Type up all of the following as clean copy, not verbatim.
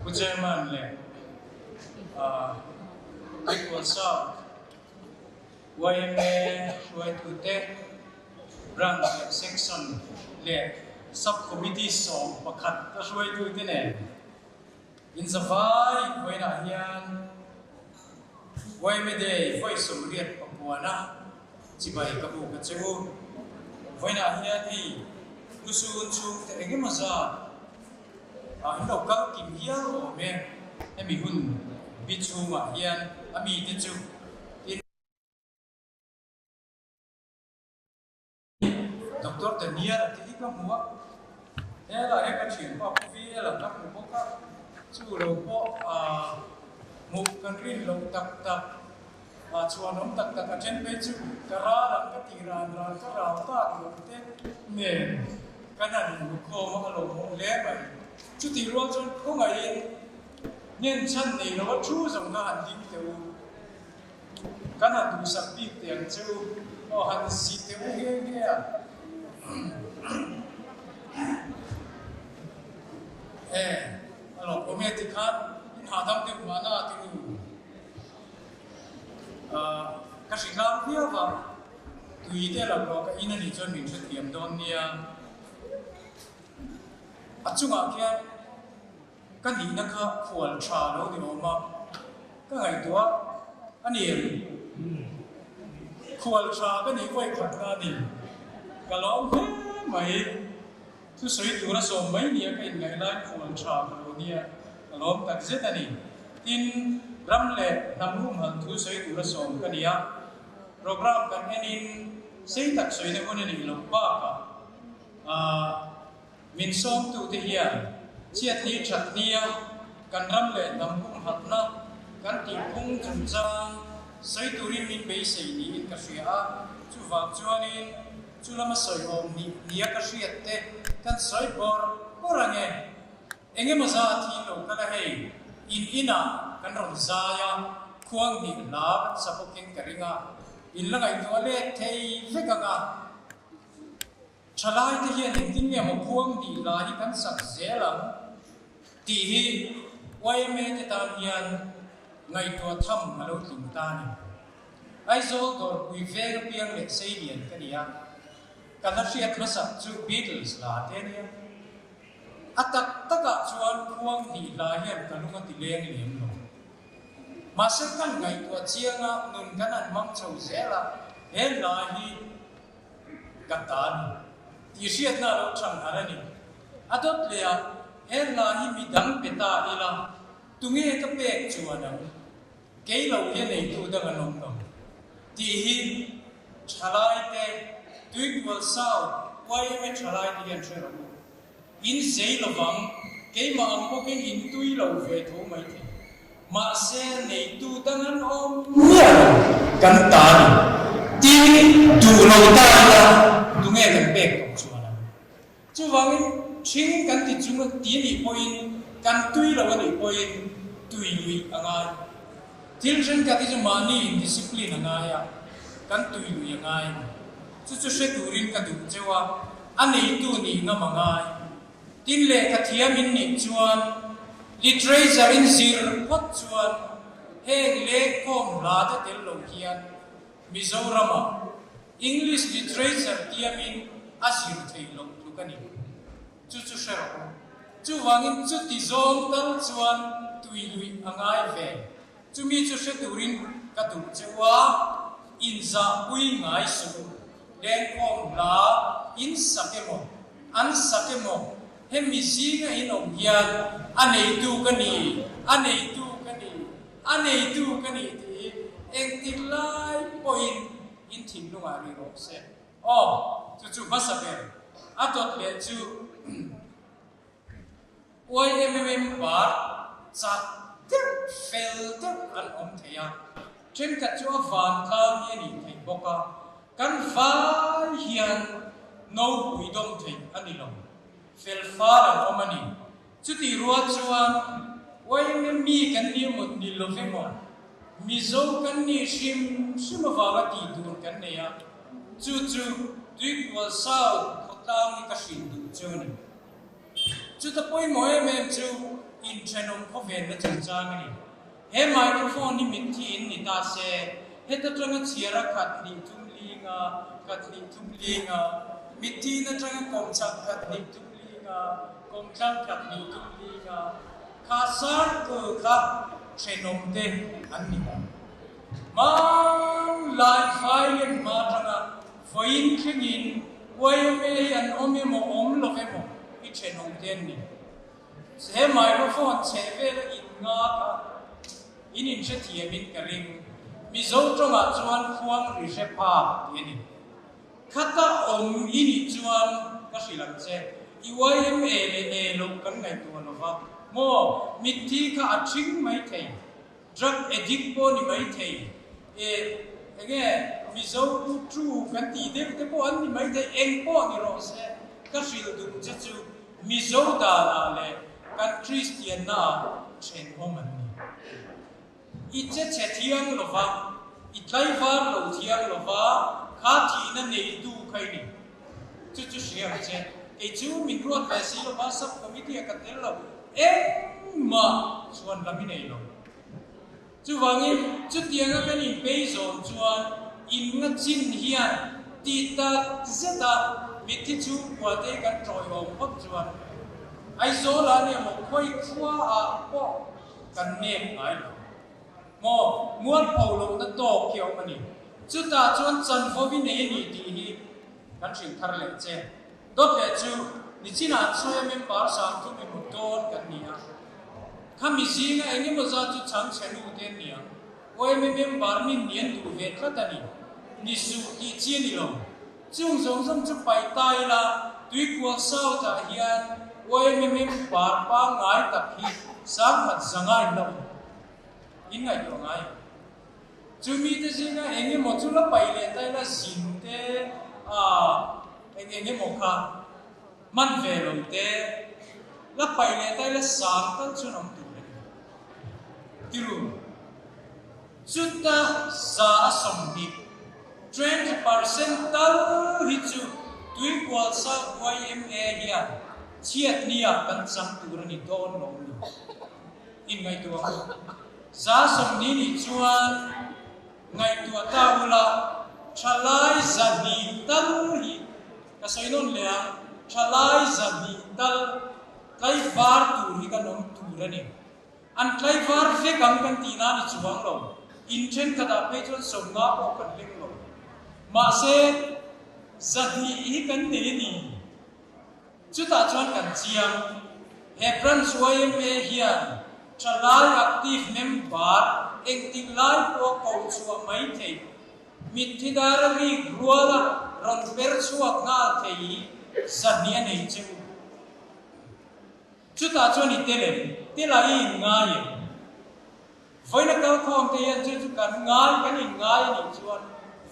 Pu Chairman leh Tuikual South yma hruaitute, Branch leh Section leh Sub Committee 11 a hruaitute nen inzavai vawiinah hian yma Day vawi 89-a chibai ka buk a che u. Vawiinah hian hei lusun chhungte engemaw zat Ah in lo kal kim hial awm e, hemi hun bi chhungah hian a mite chu tin Doctor Daniel a ti hi ka hmu a, helai hi ka thianpa Pu VL ang ka hmu bawk a, chu lo pawh ah hmuh kan rin loh tak tak ah chhuanawm tak tak a then phei chu ka ral ang ka tih ran ran ka ral tak loh te nen kan han inhmukhawm a, a lawmawm hle mai. Chutih rual chuan khawngaihin hnen chhan nei lova thu zawng kha han ding teh u, kan han duhsak bik teh ang che u, aw han zi teh u nghe nghe a. E, a lawmawm e tikhan in hahdam deuh mahna a ti nu. Ka hri tlang viau a, tui te lo rawh ka in a nih chuan min hrethiam dawn nia. A chungah khian ka nihna kha khual tha lo ni awm a, ka ngaihtuah a ni em? Khual tha ka nih vawi khat na a ni, ka lawm hle mai. Thusawi tura sawm mai nia ka inngaih lai khual tha ka lo nia, ka lawm tak zet a ni. Tin, ram leh hnam humhalh thusawi tura sawm ka ni a, programme kan enin sei tak sawina hun a nih loh bakah min sawmtute hian chhiatni thatnia kan ram leh hnam humhalhna kan tihphung chungchang sawi turin min beisei niin ka hria a, chuvang chuanin Chu lama sawi awm nih nia ka hriat te kan sawi bawr bawr ang e. Eng emaw zat hi lo kal a hei, in inah kan rawn zai a, khuang hnih hla kan sa bawkin ka ring a, in la ngaihtuah let thei vek ang a. Thalai te hian engtin nge maw khuang hnih hla hi kan sak zel ang tih hi yma te tan hian ngaihtuah tham a lo tling ta a ni. Aizawl dawrpui veng apiang leh seilian ka ni a, ka hla hriat hmasak chu Beatles la te a nia. A tak takah chuan khuang hnih hla hian ka lung a ti leng lem lo. Mahse kan ngaihtuah chianga nun kan han hmang chho zel a, he hla hi ka ta a ni tih hriatna a lo chhan har a ni. A dawt leh a, he hla hi midang pe ta ila, tunge ka pek chuan ang? Kei lo hian eitu dang an awm lo tih hi thalaite Tuikual South yma thalaite hian hre rawh u. In zei lovang, keimah ang bawkin in tui lo ve tho mai thei. Mahse neitu dang an awm miah lo kan ta a ni. Tin, duh lo ta ila tunge kan pek tawh chuan ang. Chuvangin ṭhing kan ti chung ti a nih pawhin, kan tui lo a nih pawhin tui luih a ngai. Thil thenkhat hi chu mahni in discipline a ngai a, kan tui luih a ngai a ni. Chu chu hre turin ka duh cheu a, a neitu nih ngam a ngai. Tin lehkha thiam in nih chuan, literature in zir phawt chuan heng lengkhawm hla te tel lo hian Mizoramah English literature tiamin a zir theih loh tluk a ni. Chu chu hre rawh u. Chuvangin chuti zawng tal chuan tui luih a ngai ve. Chumi chu hre turin ka duh che u a, inzahpui ngai suh u. Lengkhawm hla in sak emaw, an sak emaw, hemi zinga in awm hian a neitu ka ni, a neitu ka ni, A neitu ka ni tih hi engtik lai pawhin in thinlungah ri rawh se. Aw, chu chu hmasa ber a dawt leh chu YMM bar chak deuh fel deuh an awm thei a, thenkhat chu a vantlang hi a nih theih bawk a, kan vai hian nopui dawng theih a ni lo, fel fal an awm a ni. Chutih rual chuan yma mi kan ni emaw ni lo emaw Mizo kan nih hrim hrim avanga tih tur kan nei a, chu chu Tuikual South khawtlang hi ka hrilh duh chu a ni. Chuta pawimawh em em chu Inthenawm khawvelna chungchang a ni. He microphone hi mitthi in ni ta se, heta tanga chhiar a khat hnih thum linga, khat hnih thum linga, mitthi in atanga kawmchhak khat hnih thum linga, kawmthlang khat hnih thum linga, kha circle kha thenawm te an ni ang. Hmanlai Thailand hma atanga vawiin thlengin yma hi an awm emaw awm lo emaw i thenawm te an ni. He microphone chheh vela in nga kha in inhrethiam in ka ring. Mizo tawngah chuan khuang ri hre pha tih a ni. Khata awm i nih chuan ka hrilh ang che, i yma leh e loh kan ngaihtuah lo va, maw mitthi kha a thing mai thei. Drug addict pawh ni mai thei e, enge Mizo pu tu kan tih deuh te pawh an ni mai thei, eng pawh ni rawh se, ka hrilh duh che chu Mizo danah leh kan Kristian naah thenawm an ni. I che chhe thiang lova, i tlaivar lo thiang lova, kha thihna neitu kha i ni. Chu chu hria ang che. Kei chu min ruat ve si lova sub committee a ka tel lo. Engmah chuan lam i nei lo. Chuvangin chutianga kan inpei zawm chuan in nga chin hian ti tak zeta mitthi chhungkua te kan tawiawm phawt chuan Aizawl ah nia maw khawi khua ah pawh kan nep ngai lo. Maw mualpho lohna tawk hi a awm a ni. Chutah chuan chanvo i nei a ni tih hi kan hrilh thar leh che. Dawt leh chu nichinah an sawi a member Sangthum i hmu dawn kan ni a. Khami zinga eng emaw zat chu chhang chhe nu te an ni ang. YMA member min ni an duh ve tlat a ni. Ni suh tih chi a ni lo. Chung zawng zawng chu paih ta ila Tuikual South ah hian YMA member pangngai tak hi 10,000 zanga in la awm. In ngaihtuah ngai em? Chu mite zinga eng emaw chu la paih leh ta ila zin te ah eng eng emaw kha hman ve lo te la paih leh ta ila sang tal chuan awm tur a ni. Tiru, chuta 20%, 20% tal hi chu Tuikual South yma hian chhiatnia kan chang tur a ni dawn lo ni. Inngaihtuah ang u. 20 nih chuan ngaihtuah ta ula, thalai 200 tal hi ka sawi nawn leh ang, thalai 200 tal tlaivar tur hi kan awm tur a ni. An tlaivar vek ang kan tih nan i chuang lo, in thenkhatah phei chuan 50 pawh kan leng lo. Mahse, 200 hi kan nei a ni. Chutah chuan kan chiang, he branch yma hian thalai active member engtik lai pawh koh chhuah mai theih, mitthi dar a rik ruala rawn per chhuak nghal thei hi 200 a nei che u. Chutah chuan i tel em? Tel ah i inngai em? Vawiin a kalkhawm te hian chu chu kan ngai, kan inngai a nih chuan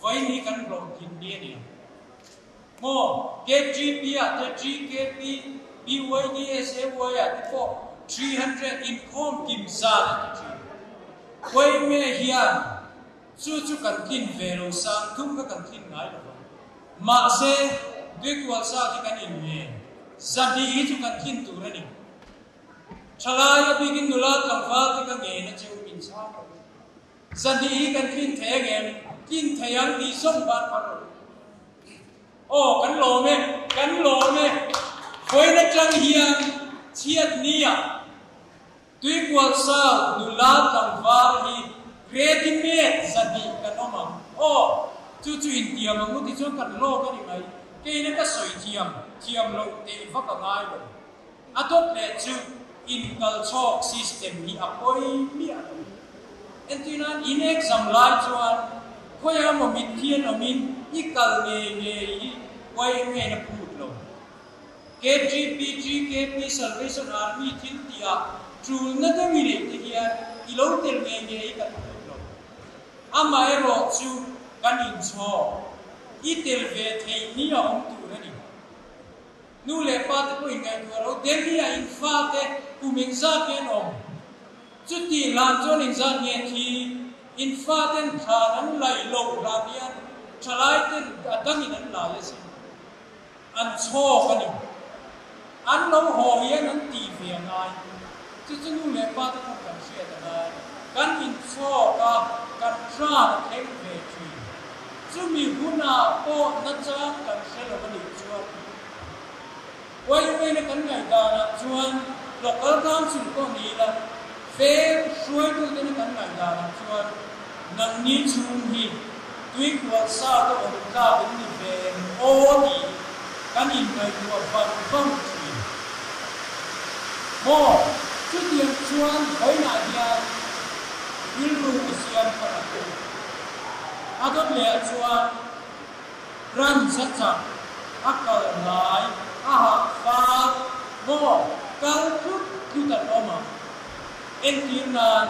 vawiin hi kan hlawhtling ni a ni ang. Maw? KGP ah te, GKP, BYD, SAY ah te pawh 300 inkhawm kim zan a ti thin. Vawiin hian chu chu kan tlin ve lo, 30 kha kan tlin ngai lo vang. Mahse, Tuikual sa khi kan inngen, 200 hi chu kan tlin tur a ni. Thalai a bikin nula tlangval te ka ngen a che u min chhang rawh u. 200 hi kan tlin thei angem? Tlin thei ang tih zawng ban phar rawh u. Aw kan lawm e, kan lawm e. Vawiin atang hian chhiat nia Tuikual South nula tlangval hi ready made 200 kan awm ang. Aw, chu chu intiam ang u tichuan kan lawk a ni mai. Keina ka sawi thiam, thiam loh teh vak a ngai lo. A dawt leh chu inkalchhawk system hi a pawi miah lo. Entirnan in exam lai chuan khawi emaw mitthi an awmin i kal ngei ngei hi YMA in a phut lo. KGP, GKP, Salvation Army thil tihah tulna deuh i neih te hian i lo tel ngei ngei hi kan phut lo. Amaherawh chu kan inchhawk i tel ve theih ni a awm tur a ni. Nu leh pa te pawh inngaihtuah lo, Delhi ah in fa te kum engzat nge an awm? Chuti hlan chuan engzat nge thi? In fa ten thlan an laih loh hlan hian thalai ten a dangin an lai asin. An chhawk a ni. An lo haw hian an tih ve a ngai. Chu chu nu leh pa te pawh kan hriat a ngai. Kan inchhawk a, kan tran a thleng ve thin. Chumi hunah pawh nachang kan hre lo a nih chuan YMA-na kan ngaihdanah chuan Local Council pawh ni ila, feng hruaitutena kan ngaihdanah chuan nangni chhung hi tuikual sa te awm tlak in ni ve em aw tih kan inngaihtuah vang vang thin. Maw, chutiang chuan vawiinah hian rilru i siam thar ang u. A dawt lehah chuan Ransa chak a kal ngai a hah fal maw kal tlut tlut an awm ang. Entir nan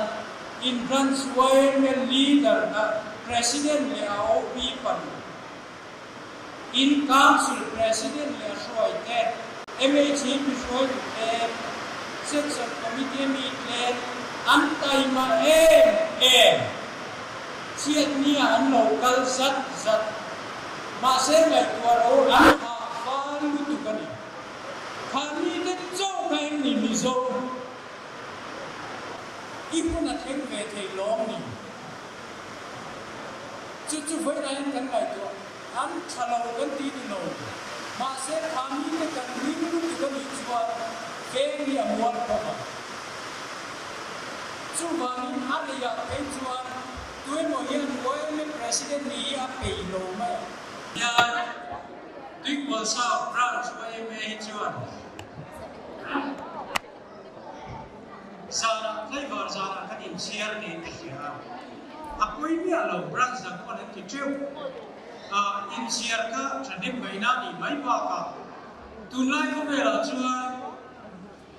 in branch yma leader a president leh a OP panu, in council president leh a hruai te, MHP hruaitu tlem, section committee mi tlem an taima em em. Chhiatnia an lo kal zat zat. Mahse ngaihtuah ro an hah fal lutuk a ni. Khami te chauh kha eng ni Mizo? I hun a thleng ve thei lawm ni? Chu chu vawiin kan ngaihtuah an tha lo kan ti ni lo. Mahse khami te kan ring lutuk a nih chuan veng hi a mual khawp ang. Chuvangin a leiah phei chuan tuemaw hian YMA President ni hi a pei lo mai ang. Hian Tuikual South Branch YMA hi chuan zanah tlaivar zanah khan inchhiar niin ka hria a, a pawi miah lo branch dang pawn an ti teuh. Inchhiar kha thahnem ngaihna a nih mai bakah tunlai khawvelah chuan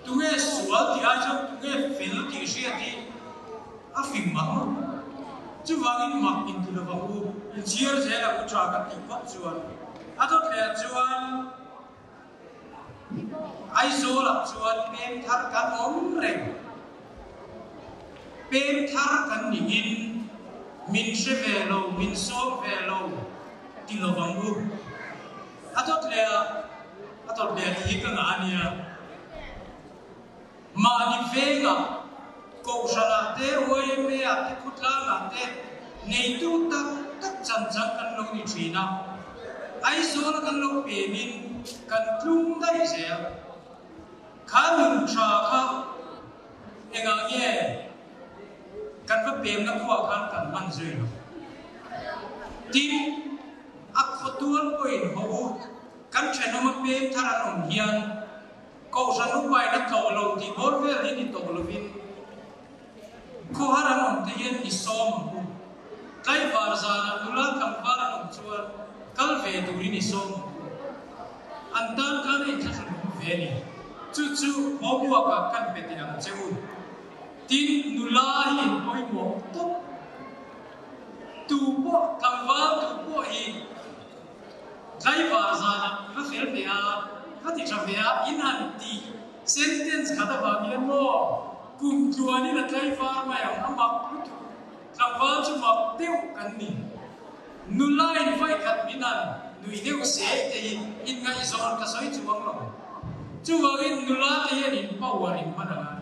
Tunge sual tih ai chuan tunge fel tih hriat hi a fing mak mak. Chuvangin mak inti lo vang u, inchhiar zel ang u tha kan tih phawt chuan. A dawt leh chuan Aizawlah chuan pem thar kan awm reng. Pem thar kan nihin min hre ve lo, min sawm ve lo ti lo vang u. A dawt leh a, a dawt leh tih hi ka ngah a nia. Mahni vengah, Kohhranah te, YMA-ah te, Khutlangah te neitu tak tak chan chang kan lo ni thin a. Aizawla kan lo pemin kan tlung daih zel. Kha nun tha kha engah nge kan va pemna khuah khan kan hman zui lo? Tin. A khawtual pawhin haw u, kan thenawm a pem thar an awm hian Kohhran upain a tlawh lo tih bawr vel hi ni tawh lovin khawhar an awm te hian i sawm ang u. Tlaivar zanah nula tlangval an awm chuan kal ve turin i sawm ang u. An tan khan a inthlahrunawm ve a ni. Chu chu homework-ah kan pe teh ang che u. Tin, nula hi in pawimawh tawp. Tu pawh tlangval tu pawh hi driver zanah i va fel ve a, i va ti tha ve a, in han ti sentence khat avang hian maw kum tluanin a tlaivar mai ang, a mak lutuk, tlangval chu mak deuh kan ni. Nula in vaikhat min han nui deuh se te hi inngaihzawn ka sawi chuang lo. Chuvangin nula te hian in power in hman a ngai.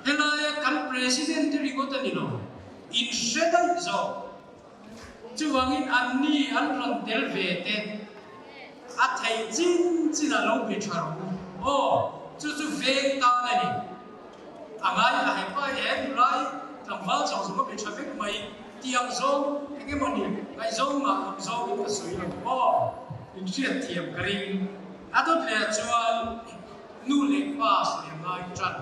Helaia kan President te ringawt a ni lo, in hre daih zawk. Chuvangin anni an rawn tel ve te a theih chin chin a lo be tha rawh u. Aw, chu chu veng tan a ni. A ngai a hepa he nulai tlangval chho zawng a be tha vek mai tiang zawng eng emaw ni ngaihzawng ngah lam zawngin ka sawi lo. Aw, in hriatthiam ka ring. A dawt leh chuan. Nu leh pa sawi a ngai tan.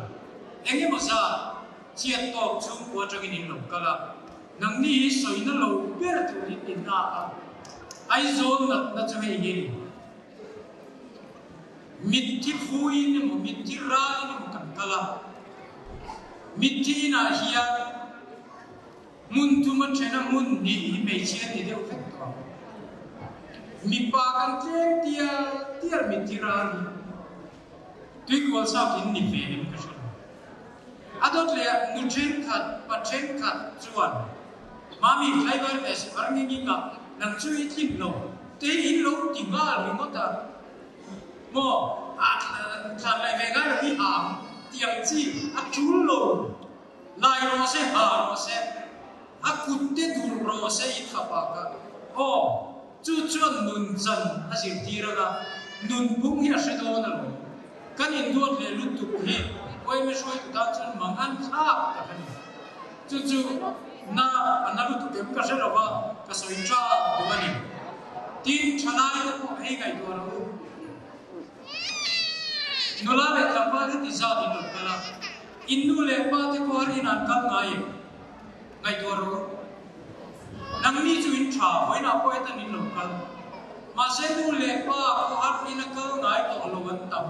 Eng emaw zat chiat tawk chhungkua atangin in lo kal a, nangni hi sawina lo ber turin in nak a, Aizawl natna chu hei hi a ni. Mitthi phuin emaw mitthi rain emaw kan kal a, mitthi inah hian Hmun thum a then a hmun hnih hi hmeichhia ti deuh vek tawh ang. Mipa kan tlem tial tial mitthi ral hi tuikual sap in ni ve em ka hre lo. A dawt leh ah nu thenkhat pa thenkhat chuan Mami tlaivar ve si var nge nge ngah nang chu i tlin lo te hi in lo ti nghal ringawt a maw a thlan laih ve ngai lo hi ha ang. Tih ang chi a tul lo. Lai rawh se, ha rawh se, a kut te dur rawh se i thap ah ka aw chu chuan nun chan a zirtir anga nun phung hi a hre dawn alawm. Kan induat leh lutuk hi yma hruaitu tan chuan mang an thlak tak a ni. Chu chu na a na lutuk em ka hre lo va, ka sawi tha duh a ni. Tin, thalai te pawh hei ngaihtuah rawh u. Nula leh tlangval heti zat in rawn kal a, in nu leh pa te pawh a rin an kal ngai em? Ngaihtuah rawh u. Nangni chu in tha, vawiinah pawh hetan in lo kal. Mahse nu leh pa pawh a rin a kal ngai tawh lo an tam.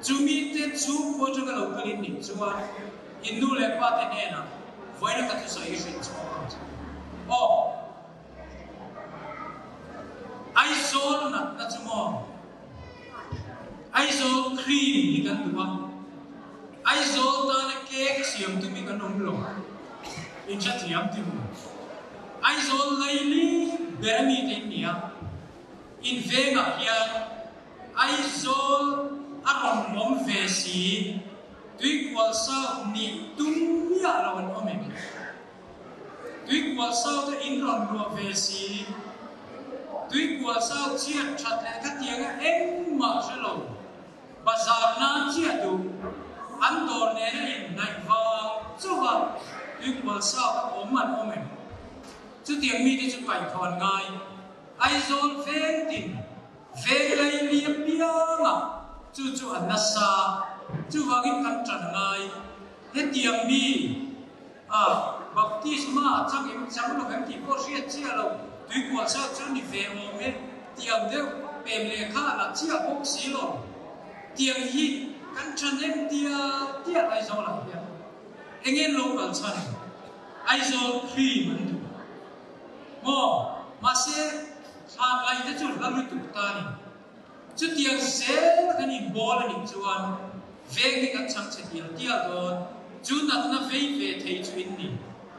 Chu mite chhungkua atanga lo kal in nih chuan in nu leh pa te hnenah vawiina ka thusawi i hrilh chhuak ang che. Aw. Aizawl natna chu maw? Aizawl cream hi kan duh a, Aizawl tana cake siam tum hi kan awm lo. In hrethiam ti mu. Aizawl laili ber a mi te in ni a, in vengah hian Aizawl a rawn awm ve si, Tuikual South nih tum miah lo an awm em? Tuikual South a in rawn luah ve si. Tuikual South chhiat that leh khatianga engmah hre lo. Bazar nan chiah duh. An dawr nena inhnaih vang chauha Tuikual South a awm an awm em? Chutiang mite chu kaihthawh an ngai. Aizawl veng tin veng laili apianga chu chu a nasa. Chuvangin kan tan ngai. Hetiang mi a baptisma a chang em chang lo em tih pawh hriat chiah lo, tuikual sa chu ni ve awm e, tiang deuh pem lehkha a la chiah bawk si lo. Tiang hi kan tha nem tia tia Aizawl ah hian eng en lo kal chhan Aizawl cream an duh maw? Mahse thlan laih te chu hla lutuk ta ni. Chutiang zel kan inbawl a nih chuan veng hi kan chhang chhe tial tial dawn. Chu natna vei ve thei chu in ni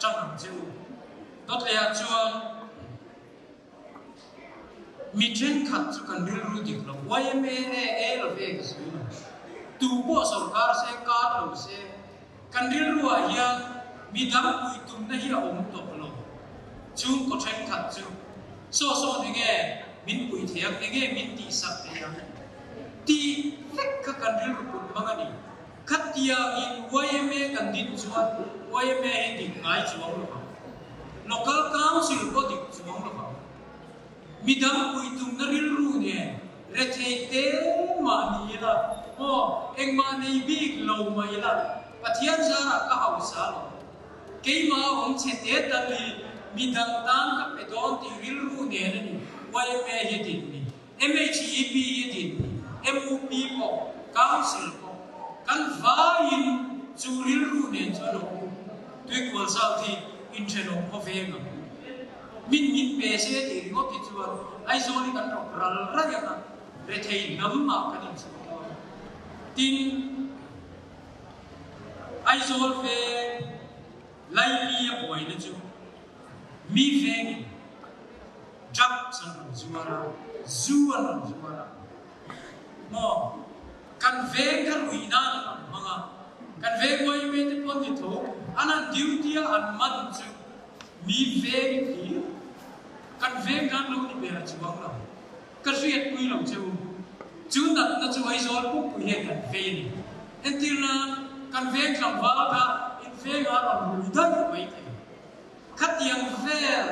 ṭang ang che u. Dawtleiah chuan mi ṭhenkhat chu kan rilru dik lo, yma nge e lo ve ka sawi lo. Tu pawh sawrkar se, kar lo se, kan rilruah hian mi dang pui tumna hi a awm tawh lo. Chhungkaw ṭhenkhat chu Saw sawn enge min pui thei ang, enge min tihsak thei ang tih vek kha kan rilru put hmang a ni. Khatiangin yma kan din chuan yma hi dik ngai chuang lo vang. Local Council pawh dik chuang lo vang. Midang pui tumna rilru nen rethei te mah ni ila maw engmah nei bik lo mah ila Pathian zarah ka hausa lo. Keimah a awm chhe te tal hi midang tan ka pe dawn tih rilru nen a ni. Yma hi din ni, MHEP hi din ni, MUP pawh, Council pawh, kan vaiin chu rilru nen chuan a awm. Tuikual South hi inthenawm khaw veng ang. Min min pe se tih ringawt hi chuan Aizawl hi kan rawk ral raih ang a, rethei hnam ah kan inchhuah dawn. Tin. Aizawl veng Laili a buaina chu mi vengin drugs an rawn zuar a, zu an rawn zuar a, maw kan veng kha rui nan an rawn hmang a, kan veng yma te pawh ni tho an han duty a an man chu mi vengin hlir kan veng khan lo ni ber a chuang lo. Ka hriatpui lo che u. Chu natna chu Aizawl pukpui hian kan vei a ni. Entir nan, kan veng tlangval kha in vengah a rawn rui daih mai thei. Khatiang vel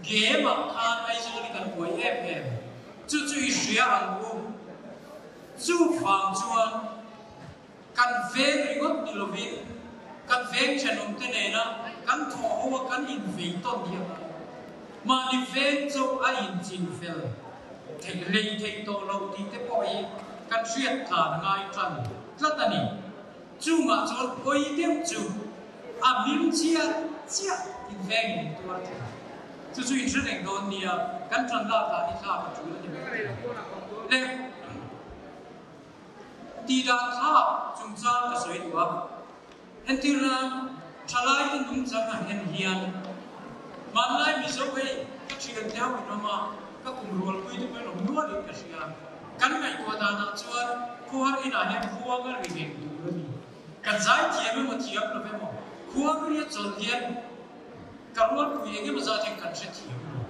game ah khan Aizawl hi kan buai em em. Chu chu i hria ang u. Chuvang chuan kan veng ringawt ni lovin kan veng thenawmte nena kan thawh ho a kan invei tawn hi a ngai. Mahni veng chu a inchin fel theih lei theih tawh lo tih te pawh hi kan hriat tlan ngai tan tlat a ni. Chungah chuan pawi deuh chu a hming chiah chiah in vengin in tuar thei. Chu chu in hre reng dawn nia, kan tan lak dan hi thlak a tul a ni mai thei. Le. Tih dan thlak chungchang ka sawi duh a. Entir nan, thalaite nungchang a hen hian hmanlai Mizo hei ka thian te ho in awm a, ka kum rualpui te pawh in awm nualin ka hria. Kan ngaihtuah danah chuan khuahar inah hian ruang a ri reng tur a ni. Kan zai thiam emaw thiam lo emaw khuangria chawlh hian ka rualpui eng emaw zat hian kan hre thiam lo.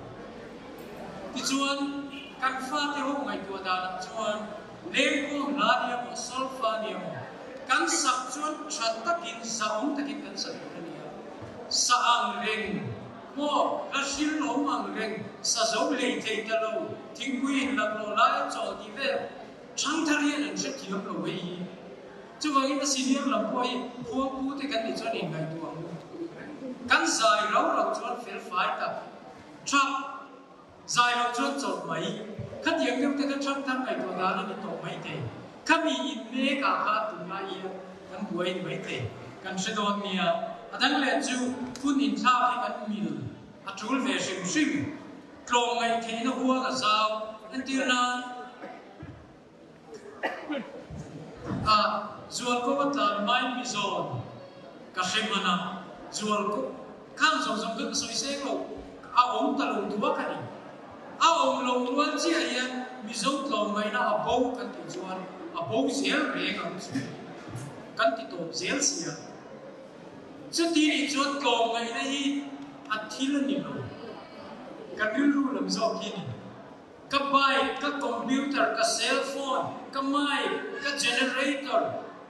Tichuan, kan fate ho ngaihtuah danah chuan lengkhawm hla ni emaw, solfa ni emaw kan sak chuan tha takin, zahawm takin kan sa tur a ni a. Sa ang reng maw, hla hrilhawm ang reng, sa zo lei thei ta lo, thingpui in laklawh laia chaw tih vel Thangthar hian an hrethiam lo hei hi. Chuvangin a senior lam pawh hi khuangpu te kan nih chuan inngaihtuah ang u. Kan zai rau rau chuan fel fai tak thap, zai loh chuan chawlh mai. Khatiang deuh te kha thangthar ngaihtuah dan a ni tawh mai thei. Khami in mek ah khan tunlai hian kan buai in mai thei. Kan hre dawn nia. A dang leh chu hun inthlak hi kan mil a tul ve hrim hrim. Tlawmngaih theihna huang a zau entir nan a zualko a tlan mai mi zawn ka hre hman a, zualko khang zawng zawng kha ka sawi seng lo, a awm ta lo duak a ni. A awm lo rual chiah hian Mizo tlawmngaihna a bo kan tih chuan a bo zel reng ang chu kan ti tawp zel sia. Chuti nih chuan tlawmngaihna hi a thil a ni lo. Ka rilru lam zawk hi a ni. Ka bike, ka computer, ka cell phone, ka mic, ka generator,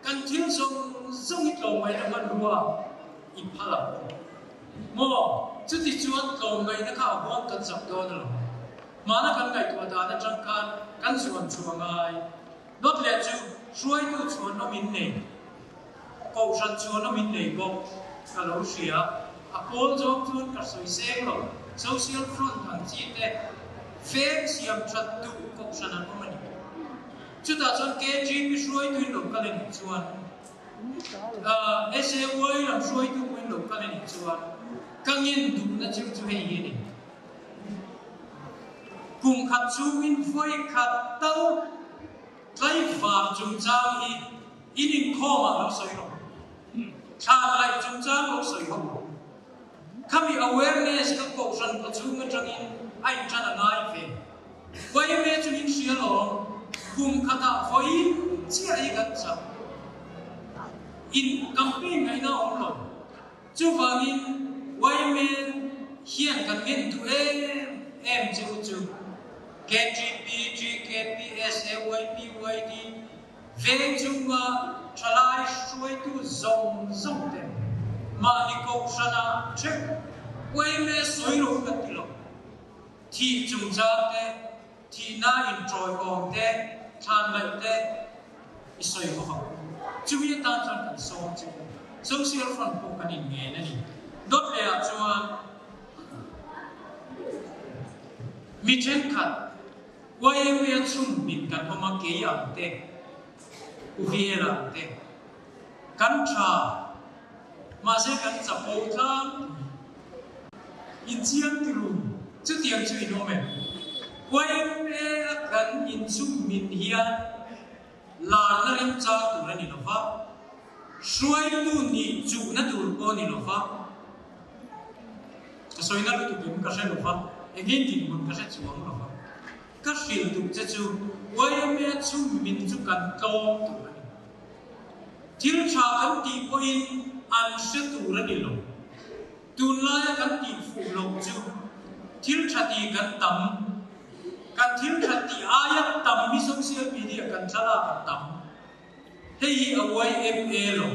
kan thil zawng zawng hi tlawmngaihna hmanrua i phal ang u. Maw? Chuti chuan tlawmngaihna kha a huam kan zak dawn a lo. Hmana kan ngaihtuah dan atang khan kan zuan chhuah ngai. Dawt leh chu hruaitu chhuanawm in nei. Kohhran chuan a min nei bawk ka lo hria. A pawl zawng chuan ka sawi seng lo. Social front ang chi te feng siam that duh kohhran an awm a ni. Chutah chuan KGP hruaituin lo kal a nih chuan, SAY lam hruaitu pawhin lo kal a nih chuan ka ngen duhna chu chu hei hi a ni. Kum khat chungin vawi khat tal Tlaivar chungchang hi in inkhawmah lo sawi rawh. Thlan laih chungchang lo sawi ho rawh. Khami awareness ka kohhran khaw chhung atangin a intan a ngai ve. Vaime chu min hria lawm, kum khatah vawiin chiah hi kan chak. In campaign ngaihna a awm lo. Chuvangin Yma hian kan ngen duh em em che u chu KTP, GKP, SAYP, YD veng chunga thalai hruaitu zawng zawng te mahni kohhranah theuh Yma sawi lo kan ti lo. Thih chungchang te, thihna inṭawiawm te, thlanlaih te i sawi bawk ang. Chumi atan chuan kan sawm che u. Social Front pawh kan inngen a ni. Dawt lehah chuan mi thenkhat YMA chhung min kan awm a, kei ang te, U Viela ang te, kan tha, mahse kan chapo tlangpui. Inchiang ti ru, chutiang chu in awm em? YMA a kan inchhung min hian larna remchang tur a ni lo va, hruaitu nih chuhna tur pawh a ni lo va, ka sawina lutuk em ka hre lo va, engin dinhmun ka hre chuang lo va, ka hrilh duh che chu YMA chhung min chu kan tlawm tur a ni. Thil tha kan tih pawhin an hre tur a ni lo. Tunlaia kan tih fuh loh chu thil tha ti kan tam, kan thil tha tih aia tam hi social media kan thlalak a tam. Hei hi a YMA lo.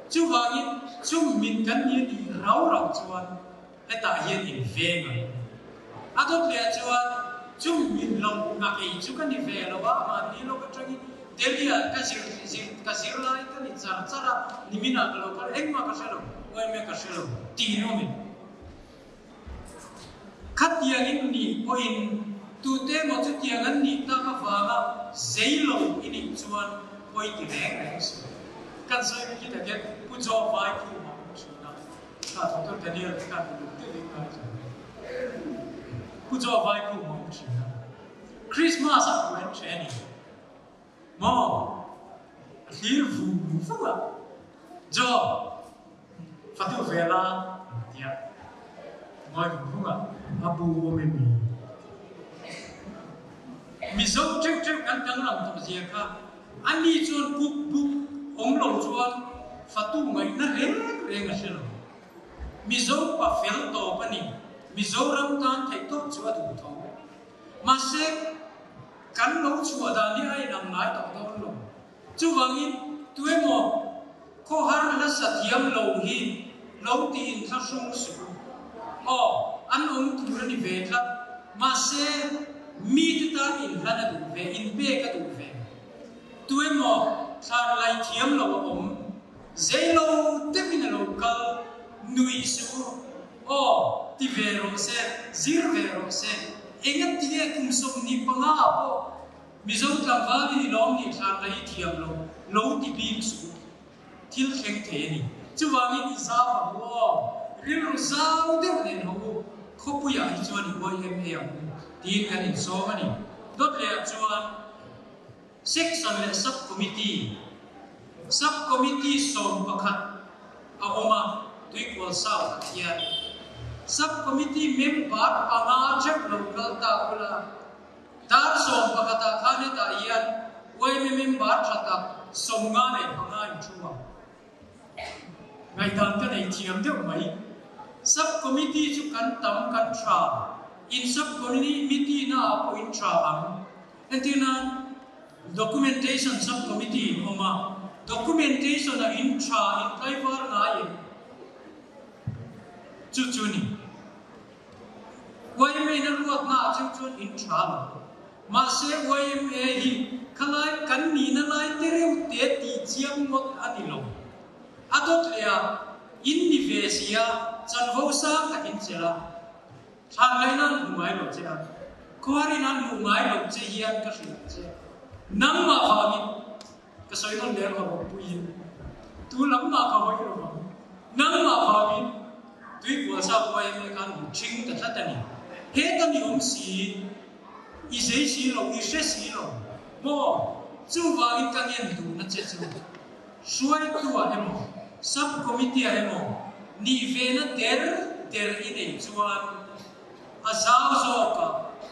Chuvangin chung min kan ni a tih rau rau chuan hetah hian in veng ang. A dawt leh chuan chung min lo ngak ei chu ka ni ve lo a, mahni lawk atangin Delhi-ah ka zir zir ka zir lai ka ni char char a, niminah ka lo kal engmah ka hre lo, uaime ka hre lo tiin awm in. Khatiangin nih pawhin tute emaw chutiang an nih tak avanga zei lo i nih chuan pawi ti reng reng suh. Kan sawi khi takin Pu Joe vai khum a awm thin a, kha Doctor Daniel te khan uluk deuhin ngai thung ve. Pu Joe vai khum a awm thin a, Christmas ah puan ṭhe a ni. Maw? A thlir vung vung a. Joe, fatu ve la, a ti a. Ngawi vung vung a, a bu awm em ni? Mizo ṭeuh ṭeuh kan danglam tawh zia kha ani chuan cook book awm lo chuan fatu ngaihna reng reng a hre lo. Mizo pa fel tawp a ni. Mizoram tan theih tawp chu a duh tho. Mahse, kan lo chhuah dan hi a inang ngai tawh dawn lo. Chuvangin, tuemaw khawhar hla thiam lo hi lo tiin thlahrung suh u. Aw, an awm tur a ni ve tlat. Mahse, mite tan inhlan a duh ve, inpek a duh ve. Tuemaw thlan lai thiam lo a awm, zei lo deuhin a lo kal, nui suh u. Aw, ti ve rawh se, zir ve rawh se. Engatinge kum 25 ah pawh Mizo tlangval i ni lawm nih thlan la i thiam lo, lo ti bik suh u. Thil thleng thei a ni. Chuvangin i zau ang u aw, rilru zau deuh nen ho u, khawpuiah hi chuan i uai em em ang u, tiin kan insawm a ni. Dawt lehah chuan Section leh Sub Committee, Sub Committee 11 a awm a, Tuikual South ah hian Sub Committee member panga theuh lo kal ta ula, Dar 11 ah khan hetah hian yma member tha tak 55 in thu a. Ngaihdan ka nei thiam deuh mai. Sub Committee chu kan tam kan tha, in Sub Committee na ah pawh in tha ang. Entir nan Documentation Sub Committee in awm a, Documentation ah in tha in tlaivar ngai em? Chu chu ni. Yma in a ruatna ah cheu chuan in tha lo. Mahse yma hi khalai kan nihna lai te reuh te tih chiang ngawt a ni lo. A dawt leh a, in ni ve si a, chanvo sang takin chelh a. Thlan ngaihna an hmu ngai lo che a, khuarin an hmuh ngai lo che hian ka hrilh ang che. Nangmah vangin Ka sawi nawn leh ka bawkpuiin tu lam mah ka hawi lo vang. Nangmah vangin tuikual sa huai em khan hmu ṭhing ta tlat a ni. Heta ni awm si, i zei si lo, i hre si lo maw? Chuvangin ka ngen duhna che chu hruaitu-ah emaw, sub-committee-ah emaw nih vena der der i neih chuan A zau zawk a,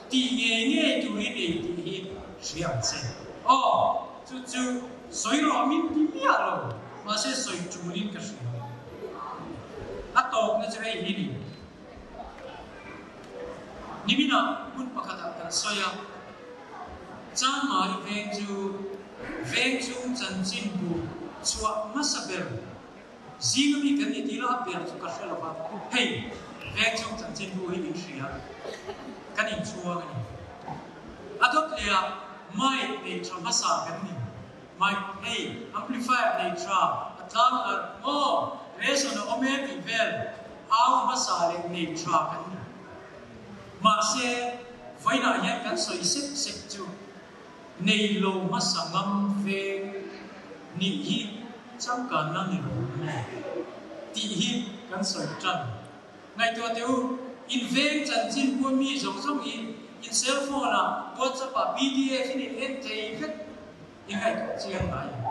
tih ngei ngei tur i nei tih hi hria ang che. Aw, chu chu sawi rawh min ti miah lo, mahse sawi tulin ka hria. A tawpna chu hei hi ni. Niminah hmun pakhatah kan sawi a, Chanmari veng chu veng chung chanchinbu chhuah hmasa ber Zing ami kan ni tih lah ber chu ka hre lo va, hei veng chung chanchinbu hi min hria, kan inchhuang a ni. A dawt leh ah mic nei tha hmasa kan ni, mic hei amplifier nei tha a tlang arh maw, ration a awm e tih vel au hmasa leh nei tha kan ni. Mahse, vawiinah hian kan sawi sep sep chu. Nei lo hmasa ngam veng nih hi changkanna ni lo maw tih hi kan sawi tan. Ngaihtuah teh u, in veng chanchin pawh mi zawng zawng hi in cell phone ah WhatsApp ah pdf in in en thei vek i ngaihtuah chiang ngai em?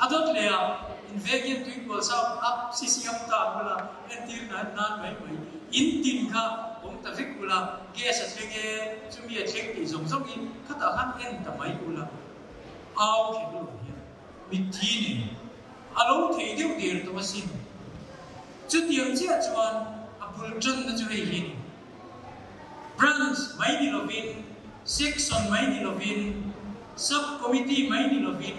A dawt leh ah in veng hian tuikual sa up si siam ta bula entir nan nan mai mai in tin kha awm ta vek ula gas a thleng e chumi a thleng tih zawng zawng in khatah khan en ta mai ula au kher lo hian mitthi nen a lo thei deuh der tawh asin. Chutiang chiah chuan a bul tanna chu hei hi a ni. Branch mai ni lovin, Section mai ni lovin, Sub Committee mai ni lovin,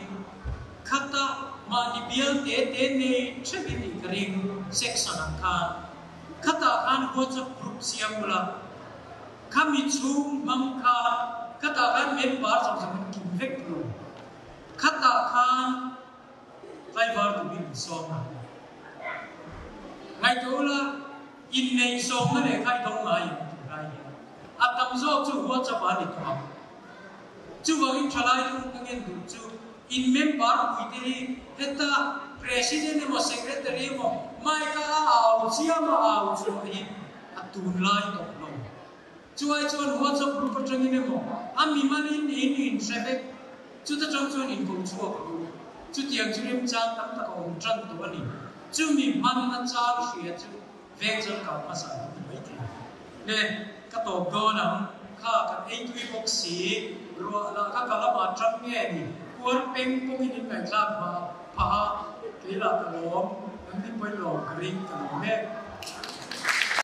khata mahni bial te te nei theuhin nih ka ring Section ang khan. Khatah khan WhatsApp group siam ula, khami chhung hmang khan khatah khan member zawng zawng an kim vek lo. Khatah khan tlaivar turin an sawm a. Ngaihtuah ula, inneih sawmna leh kha i dawng ngai em tih lai hian a tam zawk chu WhatsApp ah a ni tawh ang. Chuvangin thalai te hun ka ngen duh chu in member puite hi heta President emaw Secretary emaw mic a a au chiam a au chhuah hi a tunlai tawh lo. Chuai chuan WhatsApp group atangin emaw a mimalin in inhre vek, chuta tang chuan inko chhuak ru. Chutiang chu remchang tam tak a awm tan tawh a ni. Chumi hmanna chang hria chu veng chuan kau hmasa an ti mai thei. Le, ka tawp dawn ang, kha kan ei tui bawk si, ruah lah kha ka lamah tang nge ni, puar peng pawngin in ngaihthlak hma. phah a, kei lah ka lawm, nangni pawhin lawm ka ring ka lawm e.